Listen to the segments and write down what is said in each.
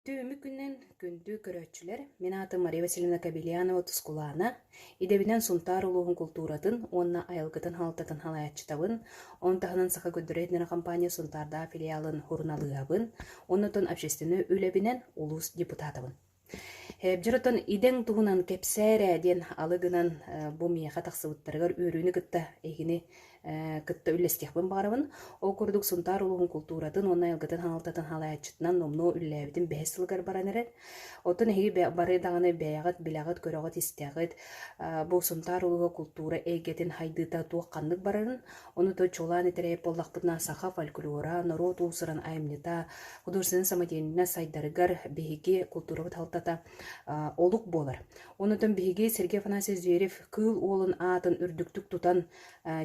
Түүҥҥү күнүнэн күндү көрөөччүлэр, мин аатым Мария Васильевна Кобельянова-Тускулаана, идэбинэн Сунтаар улууһун култууратын уонна айылгытын салалтатын салайааччытабын, ону таһынан Саха көрдөрөр компания Сунтаардаах филиалын суруналыыһабын, уонна оттон общественнай үлэбинэн улуус депутатабын. Дьэр оттон идэҥ туһунан кэпсээ эрээ диэн алы гынан бу миэхэ тахсыбыттарыгар үөрүүнү кытта эһигини кытта үллэстиэхпин баҕарабын. Ол курдук Сунтаар улууһун култууратын уонна айылгытын салалтатын салайааччытынан номнуо үлэлээбитим бэһис сылыгар баран эрэр. Оттон эһиги бары даҕаны бэйэҕит билэҕит, көрөҕүт, истэҕит. Бу Сунтаар улууһа култуура эйгэтин хайдыыта туох ханнык барарын, ону то чуолаан этэрэйэр буоллахпытына саха фольклора, норуот уус-уран айымньыта, художественнай самодеятельность сайдарыгар биһиги култуурабыт халтата олук буолар. Онутун биһиги Сергей Афанасьевич Зверев Кыыл Уолун аатын үрдүктүк тутан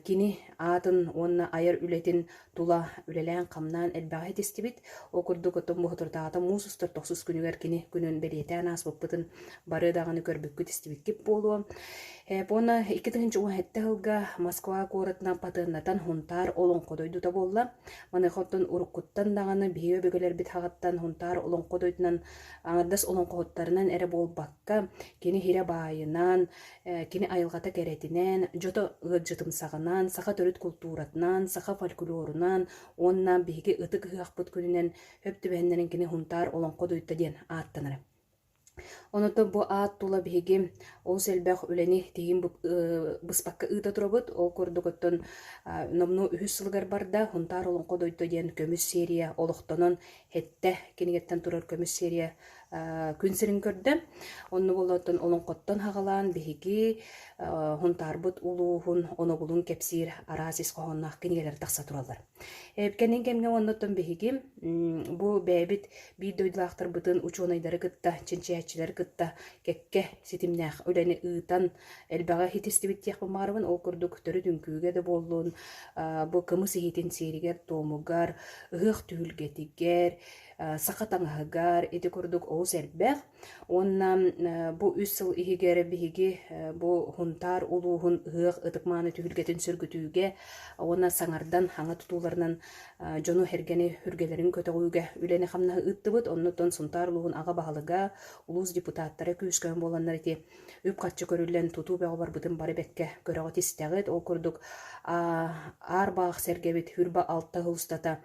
Кини аатын уонна айар үлэтин тула үлэлээн-хамнаан элбэҕи ситистибит. Ол курдук оттон Боотурдааҕыта муус устар тохсус күнүгэр кини күнүн бэлиэтээн ааспыппытын бары даҕаны көрбүккүт-истибиккит буолуо. Уонна 2017 сылга Москва куоратынан патеннатан Һунтаар олоҥхо дойдута буолла. Маныаха оттон уруккуттан даҕаны биһиги өбүгэлэрбит хаҕыттан Һунтаар олоҥхо дойдунан аҥардас олоҥхоһуттарынан эрэ буолбакка, кини иһирэ баайынан, Кини айылҕата кэрэтинэн, дьото ыалдьытымсаҕынан, саха төрүт култууратынан, саха фольклорунан уонна биһиги ытык ыһыахпыт күнүнэн хөп түбэһиннэрин кини Һунтаар Олоҥхо дойдута диэн ааттанара. Онон бу аат тула биһиги олус элбэх үлэни тиһигин быспакка ыыта турабыт. Ол курдук оттон номнуо үһүс сылыгар барда Һунтаар Олоҥхо дойдута диэн көмүс серия олохтонон Хэттэ кинигэттэн турар көмүс серия күн сирин көрдө. Онно буоллааттан олоҥхоттон хаҕалаан биһиги Һунтаарбыт улууһун онобулун кэпсиир араас ис хоһоонноох кинигэлэр тахса тураллар. Кэннин кэмҥэ оннуттан биһиги бу бэйэбит биир дойдулаахтарбытын учуонайдары кытта, чинчийээччилэри кытта кэккэ ситимнээх үлэни ыытан элбэҕи иһитистибит диэхпин баҕарабын. Ол курдук төрүт үҥкүүгэ да буоллун, бу кымыс иһитин сиэригэр-туомугар, ыһыах түһүлгэтигэр, саха таҥаһыгар ити курдук олус элбэх. Уонна бу үс сыл иһигэр биһиги бу Һунтаар улууһун ыһыах ытык-мааны түһүлгэтин сөргүтүүгэ уонна саҥардан хаҥа тутууларынан дьону-сэргэни сүргэлэрин көтөҕүүгэ үлэни-хамнаһы ыыттыбыт. Оннуттан Сунтаар улууһун аҕа баһылыга, улуус депутаттара күүс-көмө буоланнар ити үп-харчы көрүллэн тутуу бөҕө барбытын бары бэккэ көрөҕүт-истэҕит. Ол курдук аар баах сэргэбит Хүрба алта сыл устата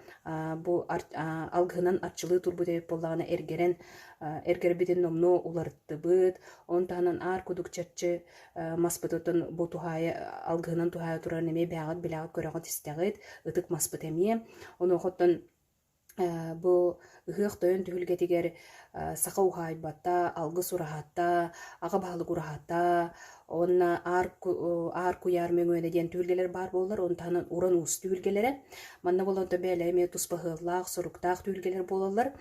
бу алгыһынан арчылыы турбут эбит буоллаҕына эргэрэн эргэрбитин номнуо уларыттыбыт. Ону таһынан аар кудук чэрчи маспытытын бу туһаайа алгыһынан туһаайа турарын эмиэ бэйэҕит билэҕит көрөҕүт-истэҕит. Ытык маспыт эмиэ. Онуоха оттон Бу ыһыах тойон түһүлгэтигэр саха уһаайбата, алгыс ураһата, аҕа баһылык ураһата уонна аар аар куйаар мөҥүөнэ диэн түһүлгэлэр баар буоллар, ону таһынан уран уус түһүлгэлэрэ. Манна буолан бэйэлэрэ эмиэ туспа ыһыаллаах, соруктаах түһүлгэлэр буолаллар.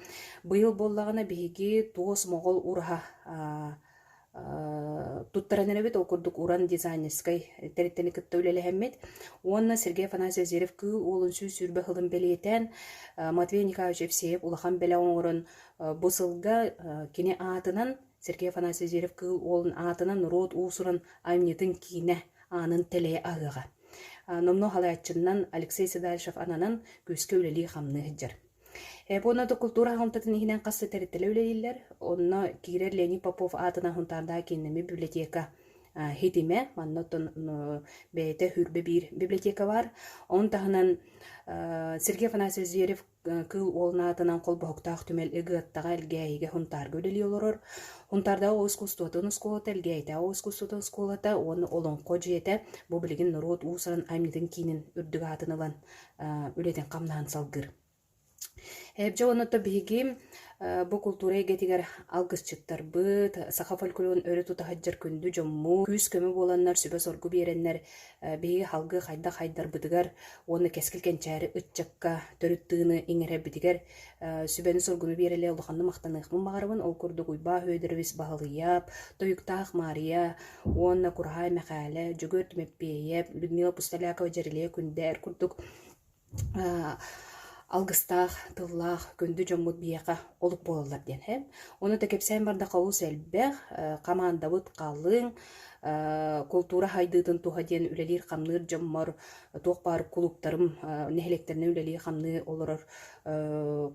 Быйыл буоллаҕына биһиги туос моҕол ураһа туттаран эрэбит, ол курдук Уран дизайнерскай тэрилтэни кытта үлэлэһэммит. Уонна Сергей Афанасьевич Зверев-Кыыл Уолун 120 сылын бэлиэтээн Матвей Николаевич Евсеев улахан бэлэх оҥорон бу сылга кини аатынан Сергей Афанасьевич Зверев-Кыыл Уолун аатынан норуот уус-уран айымньытын киинэ аанын тэлэйэ аһыаҕа. Номнуо салайааччыннан Алексей Седалищев ананан күүскэ үлэлии-хамныы сылдьар. Уонна да култуура аһымтатын иһинэн хас да тэрилтэлэр үлэлииллэр. Онно киирэр Леонид Попов аатынан Һунтаардаах кииннэммит библиотека хитимэ. Манна оттон бэйэтэ Хүрбэ биир библиотека баар. Ону таһынан Сергей Афанасьевич Зверев Кыыл Уолун аатынан холбоһуктаах түмэл Ыгыаттаҕа, Элгээйигэ, Һунтаарга үлэлии олорор. Һунтаардааҕы оҕо искусствотын оскуолата, Элгээйитээҕи оҕо искусствотын оскуолата уонна Олоҥхо дьиэтэ бу билигин норуот уус-уран айымньытын киинин үрдүк аатын ылан үлэтин хамнаһын салгыыр. Дьэ онно биһиги бу култуура эйгэтигэр алгысчыттарбыт, саха фольклорун өрө тута сылдьар күндү дьоммут, күүс-көмө буоланнар, сүбэ-соргу биэрэннэр биһиги халгыы хайдах хайдарбытыгар уонна кэскил кэнчээри ыччакка төрүт тыыны иҥэрэрбитигэр сүбэни-соргуну биэрэлэ улаханнык махтаныахпын баҕарабын. Ол курдук Уйбаа Һүөдэрэбис Баһылыйап, Тойуктаах Маарыйа уонна Кураһаай Мэхээлэ, Дьөгүөр Түмэппиэйэп, Людмила Пустолякова-Дьэрэлийэ Күндээр курдук. Алгыстаах, тыллаах, күндү дьоммут биһиэхэ олук буолаллар диэн һэ. Ону да кэпсээн бардахха олус элбэх, хамаандабыт халыҥ, култуура сайдыытын туһа диэн үлэлиир-хамныыр дьоммор туох баар кулууптарым нэһилиэктэринэн үлэлии-хамныы олорор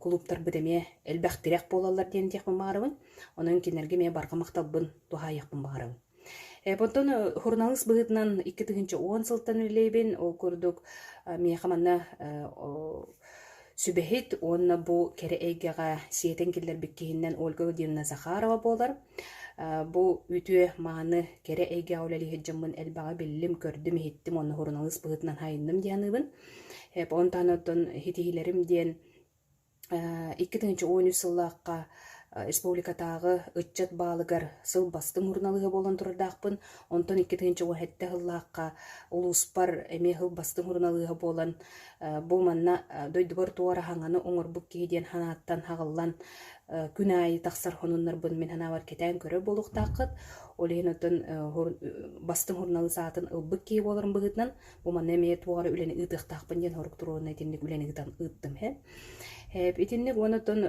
кулууптарбыт эмиэ элбэх тирэх буолаллар диэн диэхпин баҕарабын. Онон кинилэргэ эмиэ барҕа махталбын туһаайыахпын баҕарабын. Онтон суруналыыс быһыытынан 2010 сылтан үлэлиибин. Ол курдук миэхэ манна сүбэһит уонна бу кэрэ эйгэҕэ сиэтэн киллэрбит киһинэн Ольга Владимировна Захарова буолар. Бу үтүө, мааны, кэрэ эйгэҕэ үлэлии сылдьаммын элбэҕи биллим, көрдүм, иһиттим уонна суруналыыс быһыытынан хайынным дии саныыбын. Онтон оттон ситиһиилэрим диэн 2013 сыллаахха республикатааҕы ыччат баалыгар сыл бастыҥ суруналыыһа буолан турардаахпын. Онтон 2017 сыллаахха улууспар эмиэ сыл бастыҥ суруналыыһа буолан, бу манна дойдубар туора хаҥаны оҥорбут киһи диэн санааттан хаҕыллан күн аайы тахсар сонуннарбын мин санаабар кэтээн көрөр буолуохтааххыт. Ол иһин оттон бастыҥ суруналыыс аатын ылбыт киһи буоларым быһыытынан Бу манна эмиэ туох эрэ үлэни ыытыахтаахпын диэн сорук туруорунна итинник үлэни ыытан ыыттым һэ. Итинник уонна оттон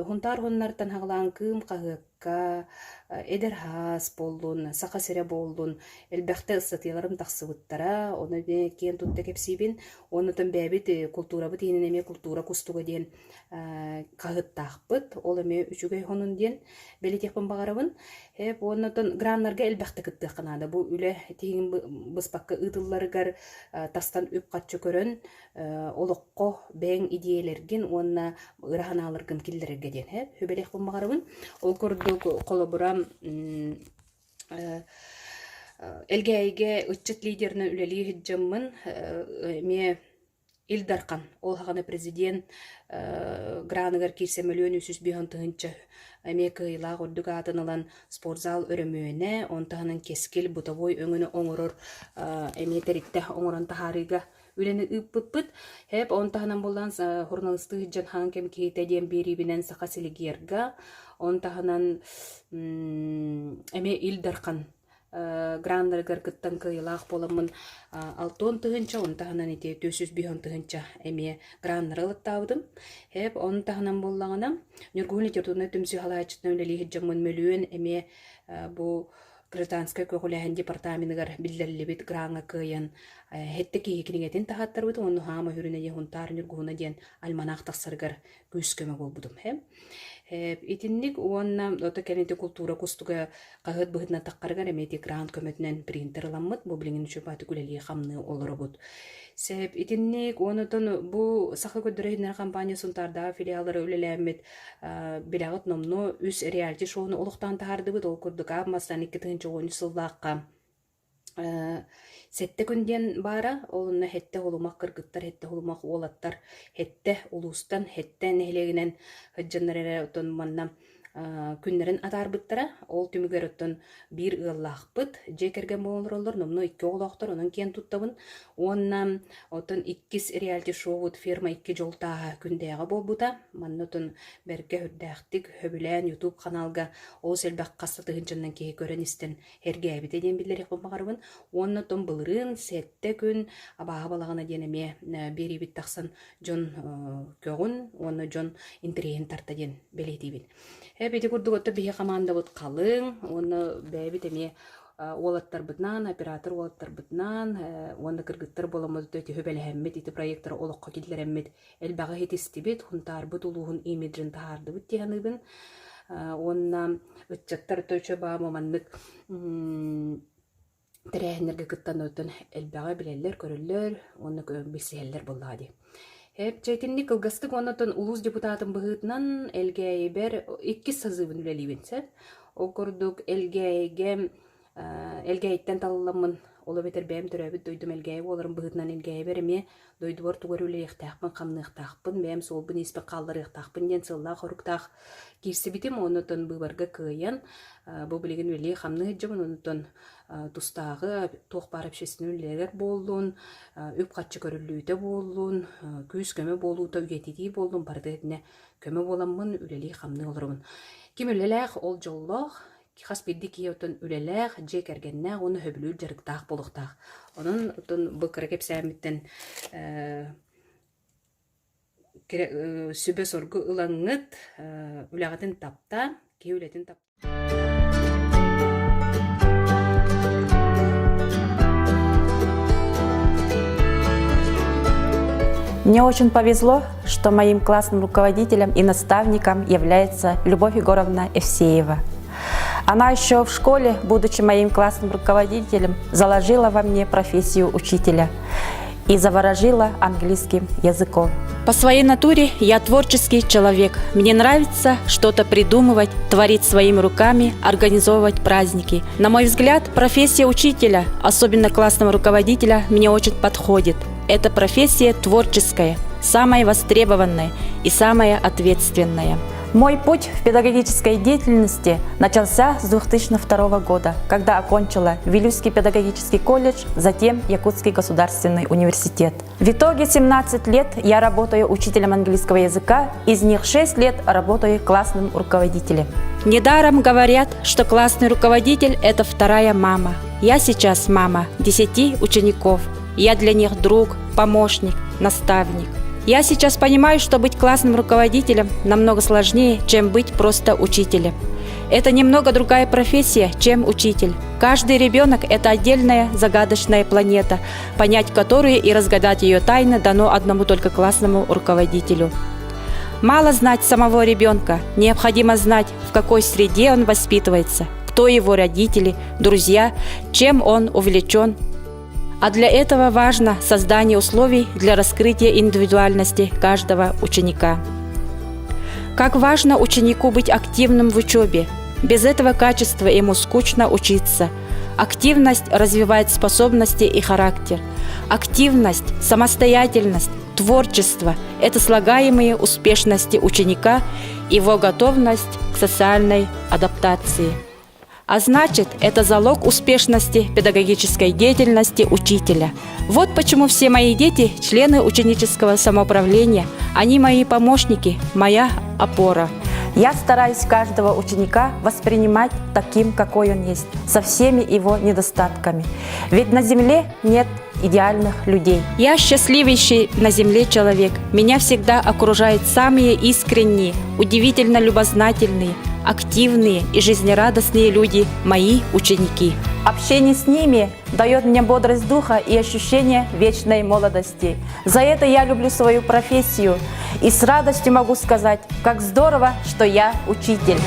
Хунтаар хоннартан хаҕылаан Кыым хаһыакка Эдэр хаас буоллун, Саха сирэ буоллун элбэхтэ ыстатыйаларым тахсыбыттара. Ону эмиэ киэн тутта кэпсиибин. Уонна оттон бэйэбит култуурабыт иһинэн эмиэ култуура кустуга диэн хаһыаттаахпыт. Ол эмиэ үчүгэй сонун диэн бэлиэтиэхпин баҕарабын. Эп уонна оттон граннарга элбэхтэ кыттыахха наада. Бу үлэ тиһигин быспакка ыытылларыгар тастан үп-харчы көрөн, олоххо бэйэҥ идиэйэлэргин уонна ыра санааларгын киллэрэргэ диэн эп сүбэлиэхпин баҕарабын. Ол курдук, холобура, Элгээйигэ ыччат лидеринэн үлэлии сылдьаммын эмиэ Ил Дархан ол саҕана президент граныгар киирсэ 1 350 000 эмиэ кыайыылаах үрдүк аатын ылан спортзал өрөмүөнэ, он таһынан Кэскил бытовой өҥөнү оҥорор эмиэ тэрилтэ оҥорон таһаарыыга үлэни ыыппыппыт. Һэп он таһынан буоллаан суруналыыстыы сылдьан хаһан кэм киһитэ диэн биэриибинэн Саха Силигиэргэ, он таһынан эмиэ Ил Дархан граннарыгар кыттан кыайыылаах буоламмын 60 000, ону таһынан ити 450 000 эмиэ граннары ылаттаабытым. Эп ону таһынан буоллаҕына, Ньургуһун литературнай түмсүү салайааччытынан үлэлии сылдьаммын мөлүйүөн эмиэ бу гражданскай көҕүлээһин департаменыгар биллэриллибит граҥҥа кыайан сэттэ киһи кинигэтин таһааттарбытым уонна Хаама Хүрүнэ диэн Хунтаар Ньургуһуна диэн альманах тахсарыгар күүс-көмө буолбутум. Итинник уонна ото кэлин ити култуура кустуга хаһыат быһыытынан таххарыгар эмиэ ити грант көмөтүнэн принтер ыламмыт, бу билигин үчүгэй үлэлии-хамныы олоробут. Сэп итинник уонна оттон бу Саха көрдөрөр компания Сунтаардааҕы филиаллара үлэлээммит билэҕит номнуо үс реалити-шоуну олохтоон таһаардыбыт. Ол курдук аан бастаан 2013 сыллаахха Сэттэ күн диэн баара, ол онно сэттэ улумах кыргыттар, сэттэ улумах уолаттар, сэттэ улуустан, сэттэ нэһилиэгинэн сылдьаннар эрэ оттон манна күннэрин атаарбыттара. Ол түмүгэр оттон биир ыаллаахпыт, дьиэ кэргэн буолан олороллор, номнуо икки оҕолоохтор, онон киэн туттабын. Уонна оттон иккис реалити-шоубут «Ферма икки дьол тааһа» күндээҕэ буолбута. Манна оттон бэркэ үрдээхтик сөбүлээн YouTube ханаалга олус элбэх хас да тыһыынчаннан киһи көрөн-истэн эргээбитэ диэн биллэриэхпин баҕарабын. Уонна оттон былырыын сэттэ күн абааһы балаҕана диэн эмиэ биэриибит тахсан дьон көҕүн уонна дьон интэриэһин тарта диэн бэлиэтиибин. Ити курдук оттон биһи хамаандабыт халыҥ уонна бэйэбит эмиэ уолаттарбытынаан, оператор уолаттарбытынаан уонна кыргыттар буоламмыт төһө бэлэһэммит ити проектары олоххо киллэрэммит элбэҕи иһитистибит, Хунтаарбыт улууһун имиджин таһаардыбыт дии саныыбын. Уонна ыччаттар өтө баама маннык тэрээһиннэргэ кыттан оттон элбэҕи билэллэр, көрөллөр уонна билсиһэллэр буоллаҕа дии. Эп итинник кылгастык уонна оттон улуус депутатын быһыытынан Элгээйибэр иккис созывын үлэлиибин сөп. Ол курдук Элгээйигэ Элгээйиттэн талылламмын, ол эбэтэр бэйэм төрөөбүт дойдум Элгээйи буоларын быһыытынан Элгээйибэр эмиэ дойдубар тугу эрэ үлэлиэхтээхпин, хамныахтаахпын, бэйэм суолбун-ииспин хаалларыахтаахпын диэн сыаллаах-соруктаах киирсибитим. Уонна оттон быыбарга кыайан, бу билигин үлэлии-хамныы сылдьабын. Онтон тустааҕы туох баар общественнай үлэлэригэр буоллун, үп-харчы көрүллүүтэ буоллун, күүс-көмө буолуута, үйэтитии буоллун, барыта итиннэ көмө буоламмын үлэлии-хамныы олоробун. Ким үлэлээх, ол дьоллоох, Хас биирдии киһи оттон үлэлээх, дьиэ кэргэннээх уонна сөбүлүүр дьарыктаах буолуохтаах. Онон оттон бу кыра кэпсээммиттэн сүбэ-соргу ылаҥҥыт, үлэҕитин таптаан, киһи үлэтин таптаан Мне очень повезло, что моим классным руководителем и наставником является Любовь Егоровна Евсеева. Она еще в школе, будучи моим классным руководителем, заложила во мне профессию учителя и заворожила английским языком. По своей натуре я творческий человек. Мне нравится что-то придумывать, творить своими руками, организовывать праздники. На мой взгляд, профессия учителя, особенно классного руководителя, мне очень подходит. Эта профессия творческая, самая востребованная и самая ответственная. Мой путь в педагогической деятельности начался с 2002 года, когда окончила Вилюйский педагогический колледж, затем Якутский государственный университет. В итоге 17 лет я работаю учителем английского языка, из них 6 лет работаю классным руководителем. Недаром говорят, что классный руководитель – это вторая мама. Я сейчас мама 10 учеников. Я для них друг, помощник, наставник. Я сейчас понимаю, что быть классным руководителем намного сложнее, чем быть просто учителем. Это немного другая профессия, чем учитель. Каждый ребенок – это отдельная загадочная планета, понять которую и разгадать ее тайны дано одному только классному руководителю. Мало знать самого ребенка, необходимо знать, в какой среде он воспитывается, кто его родители, друзья, чем он увлечен. А для этого важно создание условий для раскрытия индивидуальности каждого ученика. Как важно ученику быть активным в учебе. Без этого качества ему скучно учиться. Активность развивает способности и характер. Активность, самостоятельность, творчество – это слагаемые успешности ученика, его готовность к социальной адаптации. А значит, это залог успешности педагогической деятельности учителя. Вот почему все мои дети – члены ученического самоуправления. Они мои помощники, моя опора. Я стараюсь каждого ученика воспринимать таким, какой он есть, со всеми его недостатками. Ведь на земле нет идеальных людей. Я счастливейший на земле человек. Меня всегда окружают самые искренние, удивительно любознательные, активные и жизнерадостные люди, мои ученики. Общение с ними дает мне бодрость духа и ощущение вечной молодости. За это я люблю свою профессию и с радостью могу сказать, как здорово, что я учитель.